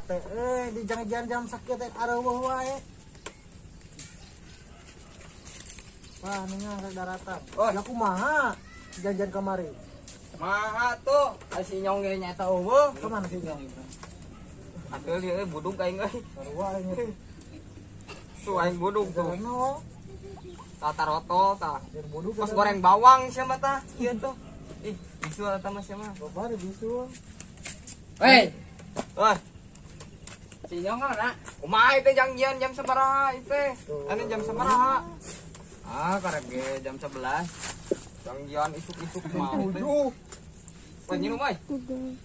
teh euy di janjian jam sakieu teh areuweuh wae. Wah, ningal ke daratan. Oh. Ya kumaha janjian kamari? Maha tuh, ai si Nyong ge nyaeta euweuh. Kemana sih Nyong? Atuh lieu euy budug aing euy. Sarua aing teh. Tuh aing budug tuh. Jarno, Tata rotol tah. jeung budug. Kos goreng bawang sia mah tah. Ieu tuh. Ih, bisul eta mah sia mah. Babar bisul. Hei, wah, Si Nyong mana? kumaha itu janjian jam sabaraha itu teh? Anu jam sabaraha? Ah, karek ge jam 11. Janjian isuk-isuk mah teh. Wah, nyinum euy.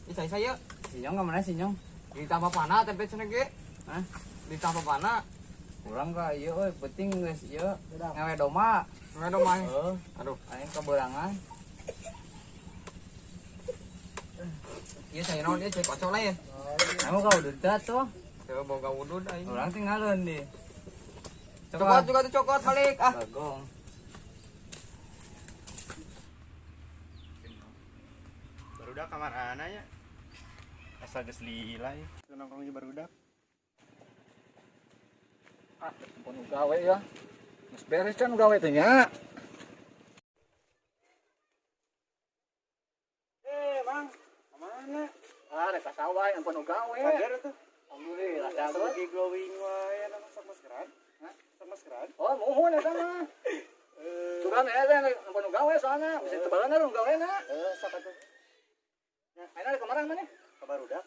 Ih, saya saya Si Nyong ka mana si Nyong? ditambah pana tempe cenah ge. Hah? Ditambah pana. Urang ka ieu euy, penting geus ieu. Udah. Ngawe domba. Ngawe domba. Heeh. Aduh, Aing kaberangan. ieu saya naon ieu cek kocok lain. Kamu ka udud teh tuh. Teu boga wudud aing. Urang tinggalin di. Cokot juga tuh cokot balik ah. Bagong. Barudak kamarana nya? Asa geus lila ya. Nongkrong di barudak. Ah, pun gawe ya. Geus beres can gawe teh nya. Eh, Mang, kemana? Ah, rek ka sawah yang penuh gawe. Kagar tuh. Alhamdulillah, Asa dapat. lagi glowing wae anu sok maskeran. Hah? Sok maskeran? Oh, muhun eta mah. Sugan eta teh yang penuh gawe soalnya, bisa tebalan nu gawena. Eh, sok atuh. Ayeuna rek kemana maneh? Ka barudak.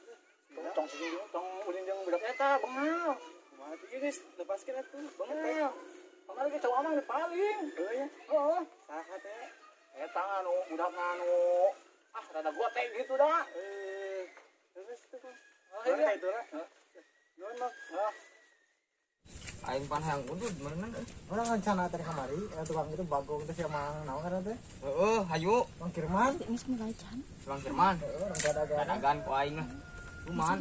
Tong sing tong ulin jeung budak eta bengal. Kumaha tuh ieu geus lepaskeun atuh. Bengal. Kemarin ge cowok amang di paling. Heuh ya. Heeh. Saha teh? Eta anu budak anu ah rada gua teh gitu dah. Eh, terus tuh. Bang. Oh, Mana iya. ka itu lah? Nuhun, Mang. Ah. Aing pan hayang udud meureunna euy. Orang rencana tadi kamari, tukang itu bagong teh si Mang naon ngaranna teh? Heeh, hayu. Mang Kirman. Mang Kirman. Heeh, orang gadagan. Gadagan ku aing lah. Lumayan.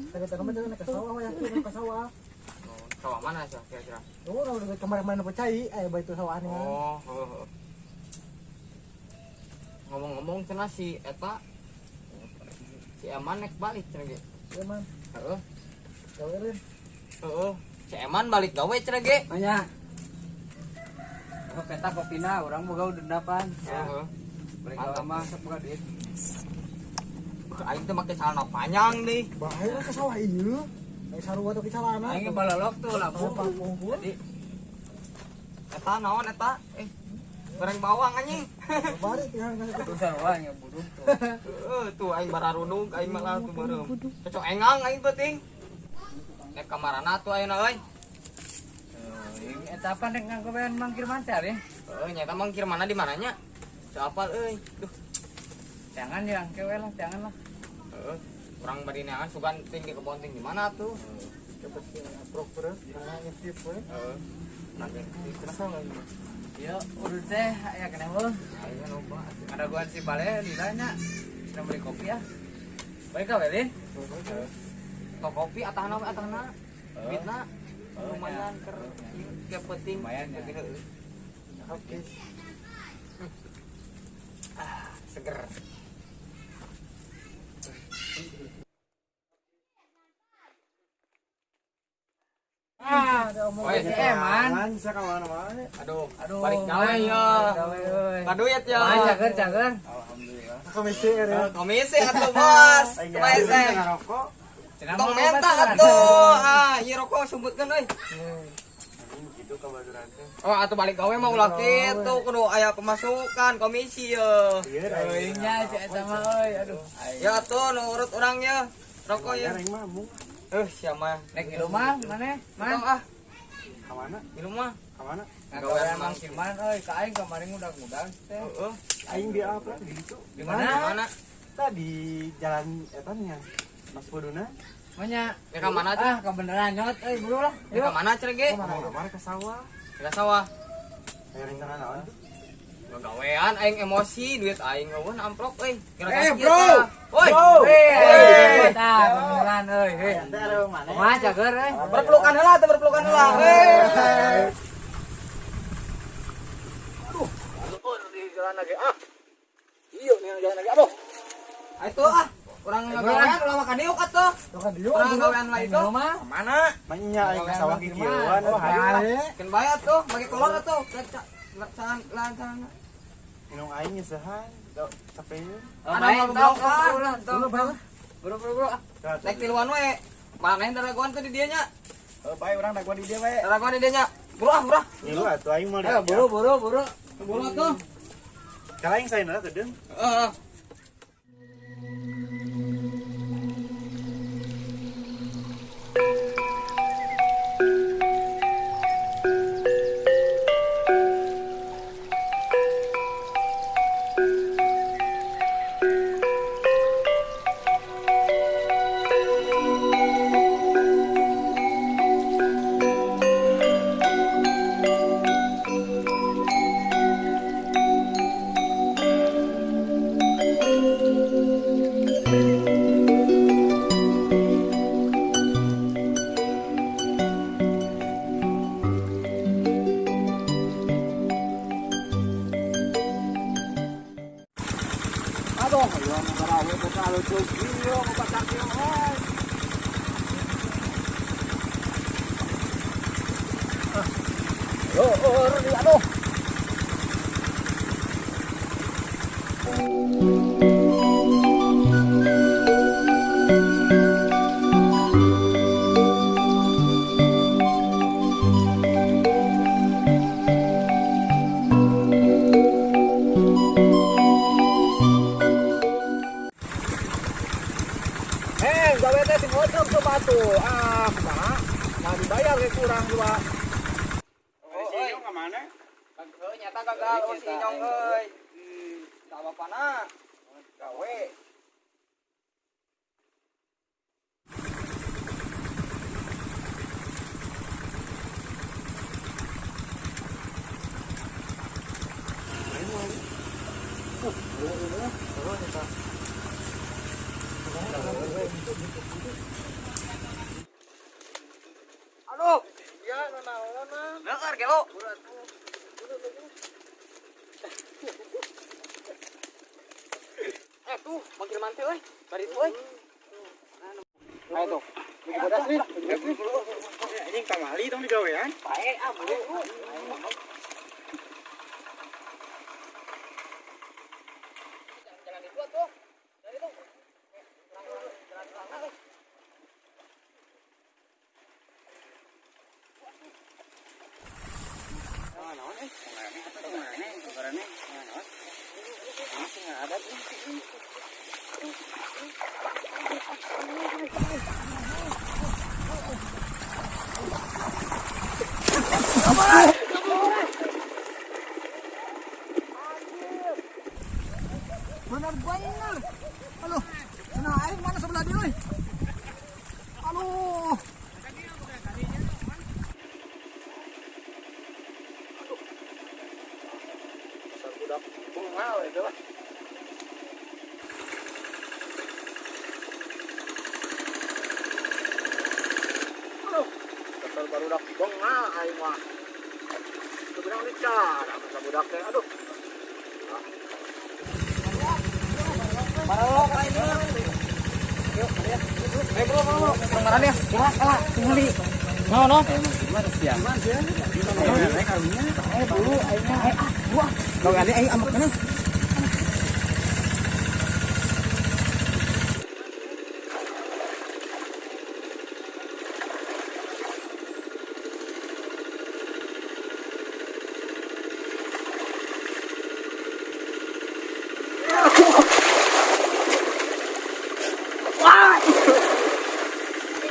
Tadi tadi mah jangan ke sawah ya, ke sawah. Oh, sawah mana sih kira-kira? Oh, udah kemarin-kemarin percaya, bae itu sawah nih. Oh, heeh, heeh. Ngomong-ngomong cenah si eta si Eman nek balik cenah ge. Iya, Man. Heeh. Gawe lin. Heeh. Si Eman balik gawe cenah ge. Nya. Aku peta kopina, urang boga udunapan. Heeh. Balik gawe mah sok boga duit. Aing teh make celana panjang deh. Bahaya lah ke sawah ieu. Kayak sarua tuh ke celana. Aing ge balolok tuh lampu. Apa pungkul? Jadi Eta naon eta? Eh, goreng bawang anjing. Bari tinggal ke tuh sarua nya buduk tuh. Heeh, tuh aing bararudug aing malah tuh beureum. Cocok engang aing penting. Nek kamarana tuh ayeuna euy. Tuh, eta apa nek nganggo Mang Kirman teh ari? Heeh, nyata Mang Kirmana di mananya? Teu apal euy. Duh, Jangan ya, kewe lah, jangan lah. heeh. Urang bari neangan sugan ting di kebon ting di mana tuh? Cepet aprok bro. Karena ngintip we. Heeh. Nanti Kerasa lagi. Iya, udah teh aya keneh heuh. aing loba atuh. Ada guan si bale lila nya. Sedang beli kopi ya. Baik ka Welin? Toko kopi atahna we atahna. Duitna lumayan nya. ker tiap penting. Lumayan, ya. Oke. Ah, seger. Ah, ada omong. Oi, Si Eman. Bisa ka mana-mana. Aduh, Aduh, balik gawe ya. Balik gawe euy. Kaduit ya. Wah, cager cager. Alhamdulillah. Komisi ya. Komisi atuh bos. Kumaha teh? Ngarokok. Cenah Tong mau menta baturan. atuh. Ah, ieu rokok sumbutkeun euy. Anjing gitu ka baturan teh. Oh, atuh balik gawe mah ulah kitu kudu aya pemasukan komisi ye. Ieu Euy nya si eta mah euy, aduh. Ya atuh nu urut urang ye. Rokok ye. Aing mah mung Eh, sia mah. Nek ngilu mah maneh? Man. Tong ah, ka mana? ngilu mah. Ka mana? Ngagawean Mang Kirman euy, ka aing kemarin udah-udah teh. Heeh. Aing di apa di ditu? Di mana? Di mana? Tadi jalan eta nya. Mas Boduna. Manya. Ya ka mana tuh? Ah, kebeneran nyot euy, buru lah. Ya ka mana cenah ge? Mau mana ke sawah? Ke sawah. Ayo rencana naon tuh? Gawean aing emosi, duit aing eueun amplop euy. Kira-kira Eh, kieu bro. tah. Woi. Hei, tah kebeneran euy, hei. Teh ada mana? Kumaha cager euy? Berpelukan heula teh berpelukan heula. Hei. Aduh, di jalan lagi ah. Iya nih jalan lagi aduh. Ah, itu ah. Urang ngagawean ulah mah ka diuk atuh. Urang ngagawean lah itu. Mana? Manya aing ka sawah kikieuan. Oh, hayu. Keun bae atuh, make kolor atuh. Lancan lancan. Minum aing nyesehan. Sapeun. Ada goblok. Buru buru buru. Naik tiluan we. Mana daragoan teh di dieu nya? Oh, bae urang dagoan di dieu we. Daragoan di dieu nya. Buru ah, buru ah. Ngilu atuh aing mah. Ayo buru buru buru. Buru atuh. Kalau aing saena teh deung. Heeh. Aduh, ayo ngarawe buka lucu kieu ngupatak kieu euy. Oh, aduh. Gawe teh sing ngocok coba tuh. Ah, kumaha? Nah dibayar ke kurang dua. Oh, Si Inyong ka mana? Heuh, nyata gagal oh si Inyong euy. Tak bapana. Gawe. Aduh, Ya, nanaonan. dengar gelo. Eh tuh, manggil manti euy. Bari itu euy. Ayo tuh. Bodas nih. Anjing kamali tong digawean. Bae ah buru. Jalan itu atuh. Dari itu. Jalan jalan euy. Benar benar. Aduh, nah aing mana sebelah dia euy. Aduh. Dasar budak bengal itu lah. Aduh, dasar barudak bengal aing mah. Sebenarnya dicara masa budak teh. Aduh. Paralog aing mah. Yuk, ya. Eh, bro, bro, bro. Kemarin ya. Kalah, kalah. Tinggali. No, no. Eh, buru aing mah. Eh, ah, gua. Gawean aing amak mana?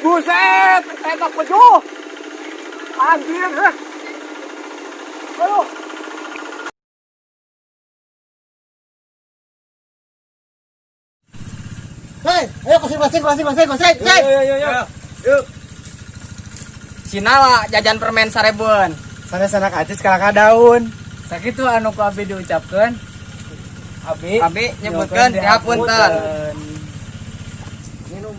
Buset, enak pejuh. Anjir. Eh. Aduh. Hei, ayo kusir kusir kusir kusir kusir. Yo yo yo. Yuk. Sinala jajan permen sarebuan. Sana-sana acis kalaka daun. Sakitu anu ku abi diucapkeun. Abi Abi nyebutkeun dihapunten. Minum.